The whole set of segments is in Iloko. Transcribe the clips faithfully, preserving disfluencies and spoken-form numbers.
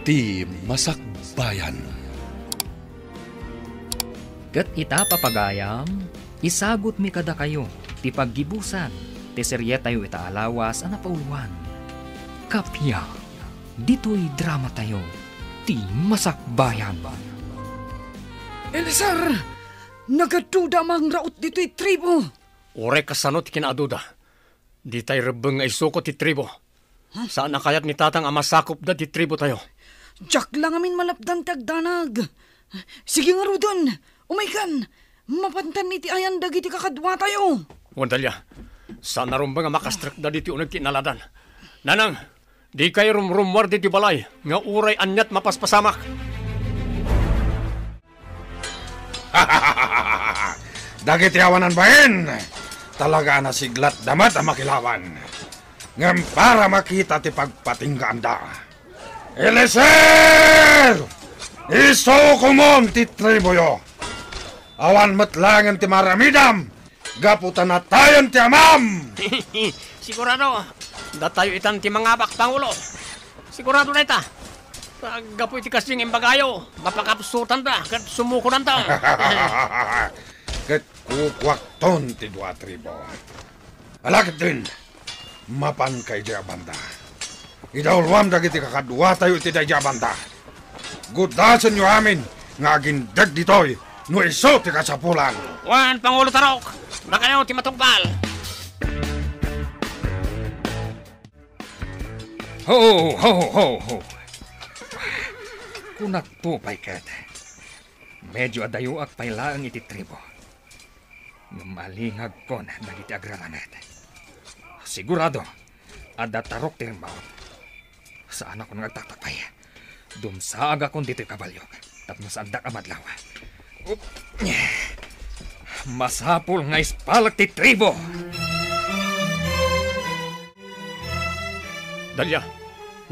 Ti Masakbayan. Ket ita, papagayam, isagutmi kadakayo ti paggibusan ti serietayo ita a lawas a napauluan. Kappia, ditoy dramatayo, Ti Masakbayan. Eliezer! Nagaduda a mangraot ditoy tribo! Uray kasano ti kinaaduda, ditay rebbeng nga isuko ti tribo. Huh? Saan a kayat ni Tatang a masakopda ti tribotayo. Diak la ngamin malapdan ti agdanag. Sige ngaruden, umaykan. Mapantan iti ayan dagiti kakaduatayo. Wen, Dalia, saan a rumbeng a makastrekda ditoy uneg ti inaladan. Nanang, dikay rumrummuar ditoy balay nga uray aniat mapaspasamak. Dagiti awanan bain, talaga a nasiglatda met a makilaban. Ngem para makita ti pagpatinggaanda. Eliezer! Isukomon ti triboyo! Awan met laengen ti maaramidam gapu ta natayen ti amam! Sigurado, datayo itan ti mangabak, Pangulo. Sigurado dayta. Gapu iti kasdi nga imbagayo, mapakapsutanda ket sumukonanda. Ket kukuakton ti dua a tribo. Ala ketdin, mapanka idiay a banda. Idawluam dagiti kakaduatayo iti daydiay a banda. Gudasenyo amin nga agindeg ditoy no isu ti kasapulan. Wen, Pangulo Tarok, dakayo ti matungpal. Ho, ho, ho, ho. Kunakto pay ket, medyo adayoak pay laeng iti tribo. Ngem malingagkon dagiti agraranet. Sigurado, adda Tarok ti rimmaut. Saanakon nga agtaktakpay. Dumsaagakon ditoy kabalio tapno saandak a madlaw. Up. Masapul nga ispalek ti tribo. Dalia,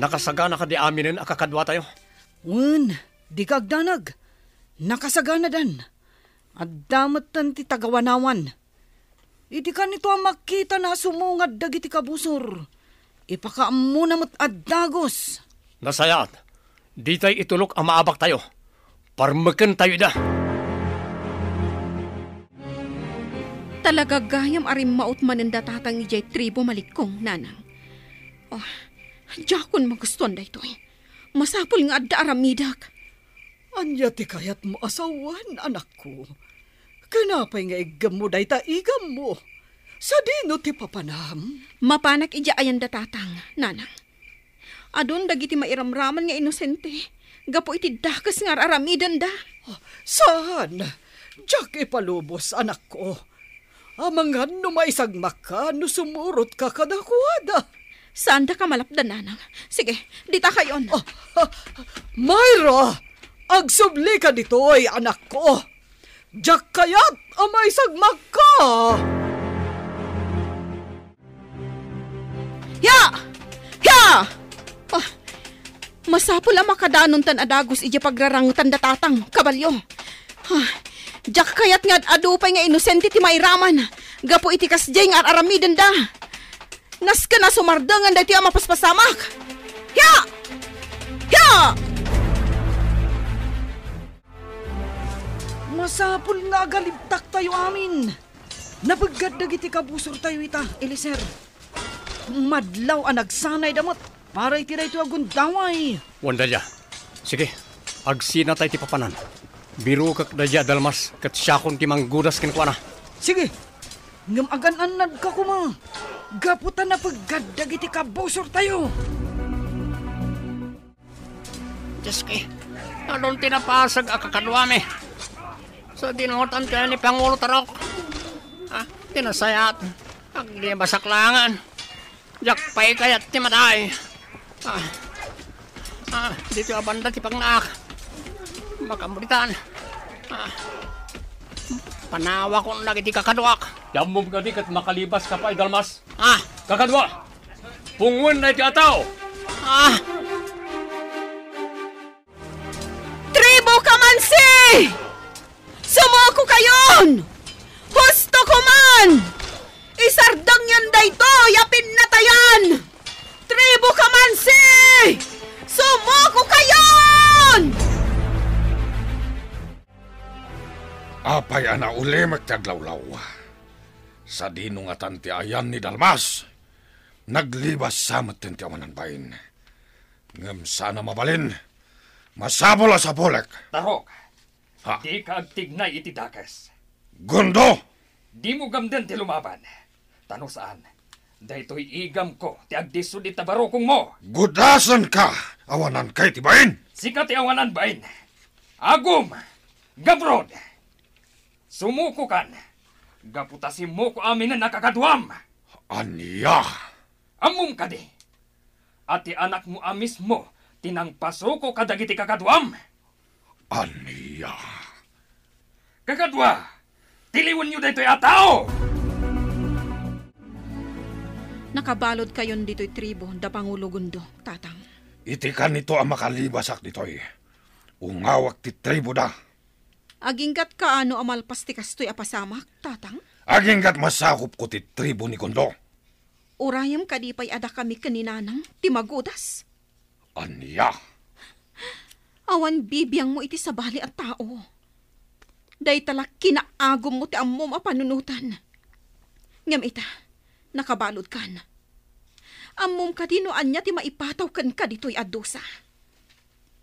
nakasagana kadi aminen a kakaduatayo? Wen, dika agdanag. Nakasaganadan. Adda metten ti tagawanawan. Iti kanito a makitana a sumungad dagiti kabusor, ipakaammona met a dagus. Nasayaat, ditay itulok a maabaktayo. Parmekentayo ida. Talaga gayam a rimmaut manen da Tatang idiay tribo Malikkong, Nanang. Oh, diakon magustuan daytoy. Masapul nga adda aramidek. Ania ti kayatmo a sawen, anakko? Ken apay nga iggemmo dayta igammo? Sadino ti papanam? Mapanak idiay ayan da Tatang, Nanang. Adun dagiti mairamraman nga inosente gapu iti dakes nga ar-aramidenda. Ah, saan? Diak ipalubos, anakko. Amangan no maisagmakka no sumurotka kadakuada. Saandaka malapdan, Nanang. Sige, ditakayon. Ah, ah, Myra! Agsublika ditoy, anakko. Diak kayat a maisagmakka. Ya! Ya! Ah, masapul a makadanontan a dagus idiay pagrarangetan da Tatang, kabalio. Ah, diak kayat nga ad-adu pay nga inosente ti mairaman gapu iti kasdiay nga ar-aramidenda. Nasken a sumardengen daytoy a mapaspasamak. Ya! Ya! Masapul nga agalibtaktayo amin. Napeggad dagiti kabusortayo ita, Eliezer. Madlaw a nagsanayda met para iti daytoy a gundaway. Wen, Dalia. Sige, agsinatay ti papanan. Birokek daydiay a dalmas ket siakon ti manggudas kenkuana. Sige, ngem agan-annadka koma gapu ta napeggad dagiti kabusortayo. Dioski, adun ti napasek a kakaduami. Sadinotankayo ni Pangulo Tarok. Ah, ti nasayaat. Agdibasak laengen. Diak pay kayat ti matay. Ah, ah, ditoy a banda ti pagnaak. Makamuditan. Ah, panawakon dagiti kakaduak. Ti ammom kadi ket makalibaska pay, dalmas? Ah. Kakadua! Pungoen daytoy a tao! Ah! Tribo Kamansi! Sumukokayon! Husto koman! Isardengyon daytoy a pinnatayan! Tribo Kamansi! Sumuko kayo! Apay a naulimek ti aglawlaw? Sadino ngatan ti ayan ni Dalmas? Naglibas sa metten ti awanan bain. Ngem saan a mabalin. Masapul a sapulek. Tarok, Ha? Dika agtignay iti dakes. Gundo! Dimo gamden ti lumaban. Ta no saan, daytoy igamko ti agdisud ita barukongmo. Gudasanka! Awananka iti bain! Sika ti awanan bain. Agum! Gamrod! Sumukokan! Gapu ta simmuko aminen a kakaduam! Ania? Ammom kadi a ti anakmo a mismo ti nangpasuko kadagiti kakaduam? Ania? Kakadua, tiliwenyo daytoy a tao! Nakabaludkayon ditoy tribu da Pangulo Gundo, Tatang. Iti kanito a makalibasak ditoy, ungawak ti tribuda. Aginggat kaano a malpas ti kastoy a pasamak, Tatang? Aginggat masakopko ti tribu ni Gundo. Urayem kadi pay a dakami ken ni Nanang ti magudas? Ania? Awan bibiangmo iti sabali a tao. Dayta la kinaagummo ti ammom a panunotan. Ngem ita, nakabaludkan. Ammom kadi no ania ti maipataw kenka ditoy a dusa?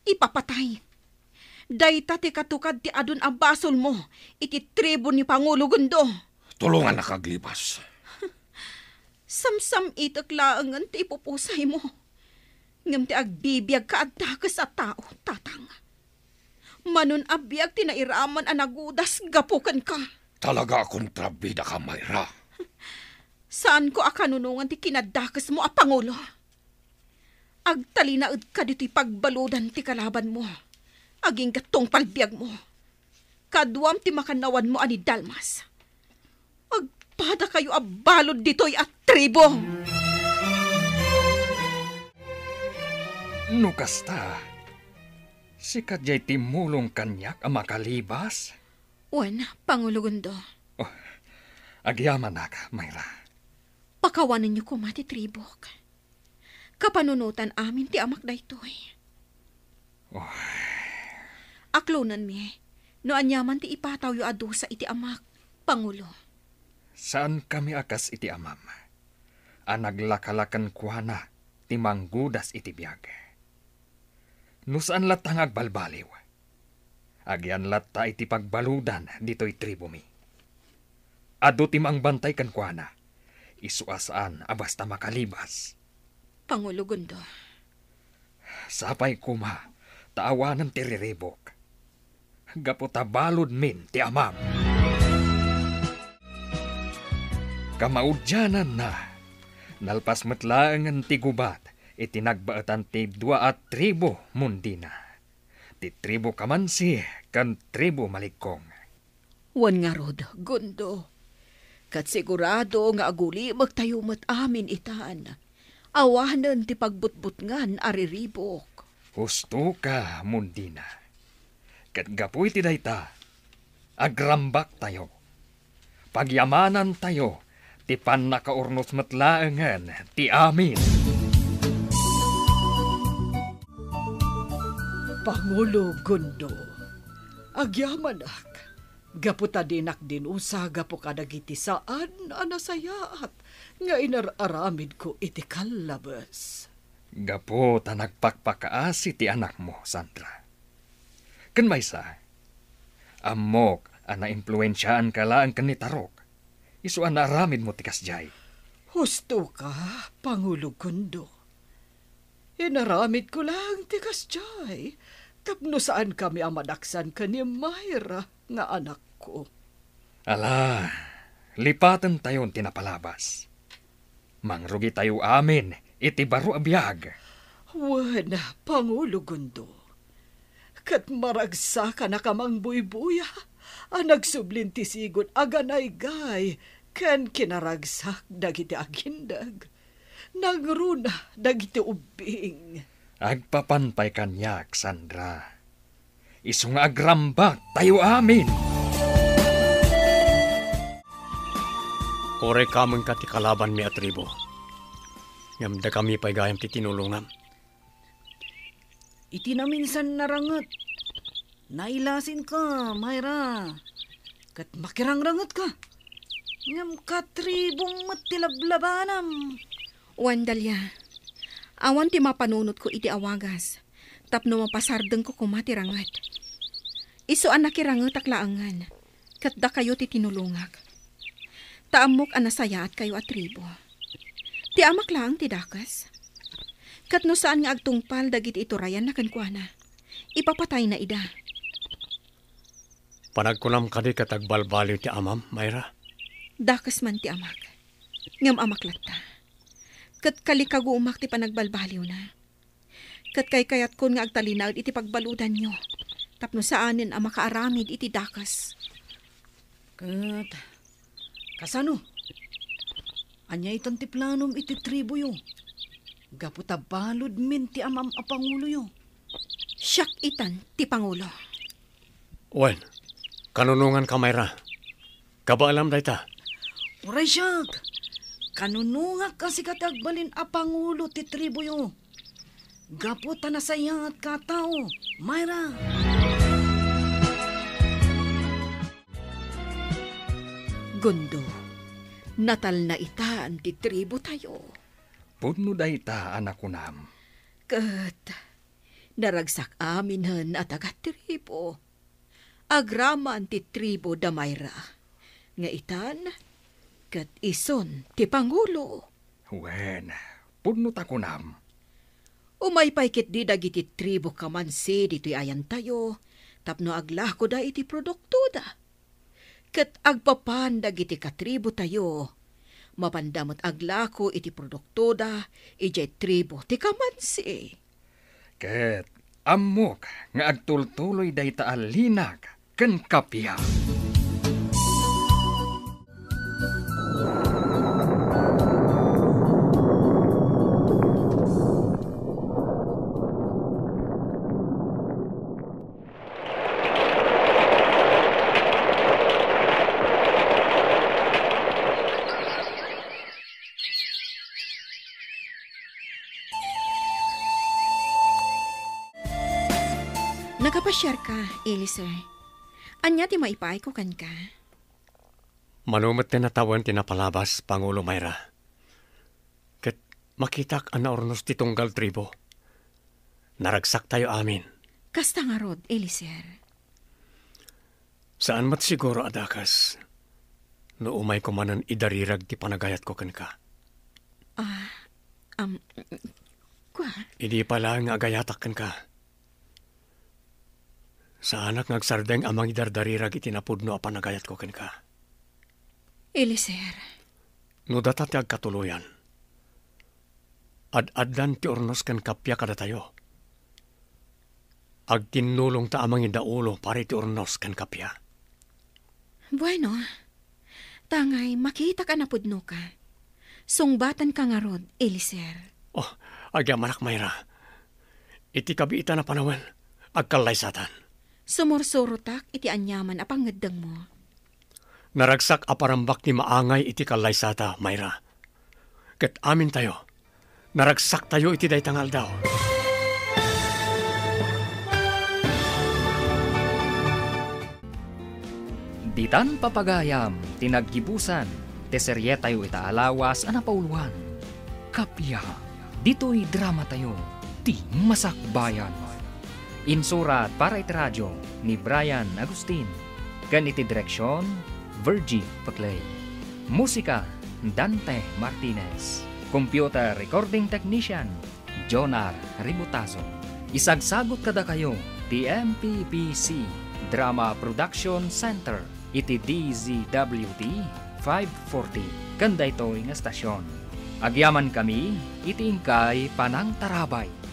Ipapatay. Dayta ti katukad ti adun a basolmo iti tribu ni Pangulo Gundo. Tulongannak aglibas. Samsam-itek laengen ti ipupusaymo. Ngem ti agbibiagka a dakes a tao, Tatang. Manon a biag ti nairaman a nagudas gapu kenka. Talaga a kontrabidaka, Mayra. Saanko a kanunongan ti kinadakesmo a pangulo. Agtalinaedka ditoy pagbaludan ti kalabanmo. Agingga tungpal biagmo. Kaduam ti makannawanmo a ni Dalmas. Agpadakayo a balud ditoy a tribo! No kasta, sika diay timmulong kaniak a makalibas? Wen, Pangulo Gundo. Oh, agyamanak, Mayra. Pakawanenyo koma ti tribok. Kapanunotan amin ti amak daytoy. Oh. Aklonenmi, no aniaman ti ipatawyo a dusa iti amak, Pangulo. Saankami a kas iti amam, a naglakala kenkuana ti manggudas iti biag. No saan latta nga agbalbaliw, agian latta iti pagbaludan ditoy tribomi. Adu ti mangbantay kenkuana, isu a saan a basta makalibas. Pangulo Gundo. Sapay koma ta awanen ti riribok, gapu ta baludmin ti amam. Kamaudiananna, nalpas met laengen ti gubat iti nagbaetan ti dua a tribu Mundina, ti tribu Kamansi ken tribu Maligkong. Wen ngarud, Gundo, ket sigurado nga agulimektayo met amin itan, awanen ti pagbutbutngan a riribok. Husto ka, Mundina. Ket gapu iti dayta, agrambaktayo. Pagyamanantayo ti pannakaurnos met laengen ti amin. Pangulo Gundo, agyamanak, gapu ta dinak dinusa gapu kadagiti saan a nasayaat nga inar-aramidko iti kallabes. Gapu ta nagpakpakaasi ti anakmo, Sandra. Ken maysa, ammok a naimpluensiaanka laeng ken ni Tarok, isu a naaramidmo ti kasdiay. Husto ka, Pangulo Gundo. Inaramidko laeng ti kasdiay tapno saankami a madaksan ken ni Mayra nga anakko. Ala, lipatentayon ti napalabas. Mangrugitayo amin iti baro a biag. Wen, Pangulo Gundo, ket maragsakan a kamangbuybuya a nagsublin ti sigud a ganaygay ken kinaragsak dagiti agindeg. Nangruna dagiti ubbing. Agpapan pay kaniak, Sandra. Isu nga agrambak tayo amin. Uray kamenka ti kalabanmi a tribo. Ngem dakami pay gayam ti tinulongam. Iti naminsan naranget, nailasinka, Mayra. ket makirangrangetka. Ngem katribom met ti lablabanam. Wen, Dalia, awan ti mapanunotko iti awagas tapno mapasardengko koma ti ranget. Isu a nakirangetak laengen, ket dakayo ti tinulongak. Ta ammok a nasayaatkayo a tribo. Ti amak laeng ti dakes. Ket no saan nga agtungpal dagiti iturayanna kenkuana, ipapatayna ida. Panagkunam kadi ket agbalbaliw ti amam, Myra? Dakes man ti amak. Ngem amak latta. Ket kalikagumak ti panagbalbaliwna. Ket kaykayatkon nga agtalinaed iti pagbaludanyo, tapno saanen a makaaramid iti dakes. Ket kasano? Ania itan ti planom iti tribuyo? Gapu ta baludmin ti amam a panguloyo. Siak itan ti pangulo. Wen, kanunonganka, Myra. Kabaelam dayta. Uray siak, kanunongak a sika ti agbalin a pangulo ti tribuyo. Gapu ta nasayaatka a tao, Myra. Gundo, natalna itan ti tribu tayo. Pudno dayta a nakunam. Ket naragsak aminen a taga-tribu. Agraman ti tribu da Myra. Nga itan, ket isun ti pangulo. Wen, pudno ta kunam. Umay pay ketdi dagiti tribu Kamansi ditoy ayantayo tapno aglakoda iti produktoda. Ket agpapan dagiti katribu tayo, mapanda met aglako iti produktoda idiay tribu ti Kamansi. Ket ammok nga agtultuloy dayta a linag ken kappia. Nakapasiarka, Eliezer. Ania ti maipaayko kenka? Mano met ti natawen ti napalabas, Pangulo Myra. Ket makitak a naurnos ti tunggal tribo. Naragsaktayo amin. Kasta ngarud, Eliezer. Saan met siguro a dakes no umayko manen idarirag ti panagayatko kenka. Ah, am, kua? Idi pay laeng nga agayatak kenka, saanak nga agsardeng a mangidardarirag iti napudno a panagayatko kenka. Eliezer. No data ti agkatuloyan, ad-addan ti urnos ken kappia kadatayo. Agtinnulongta a mangidaulo para iti urnos ken kappia. Bueno, tangay makitak a napudnoka. Sungbatanka ngarud, Eliezer. Oh, agyamanak, Myra. Iti kabiitan a panawen, agkallaysatan. Sumursurotak iti aniaman a pangngeddengmo. Naragsak a parambak ti maangay iti kallaysata, Myra. Ket amintayo, naragsaktayo iti dayta nga aldaw. Ditan papagayam ti naggibusan ti serietayo ita a lawas a napauluan. Kappia, ditoy dramatayo, ti Masakbayan. Insurat para iti radio ni Brian Agustin, ken iti direksion, Virgie Paclay. Musika, Dante Martinez. Computer recording technician, Jonar Ributazo. Isagsagut kadakayo ti M P P C Drama Production Center iti D Z W T five forty ken daytoy nga estasion. Agyamankami iti inkay panangtarabay.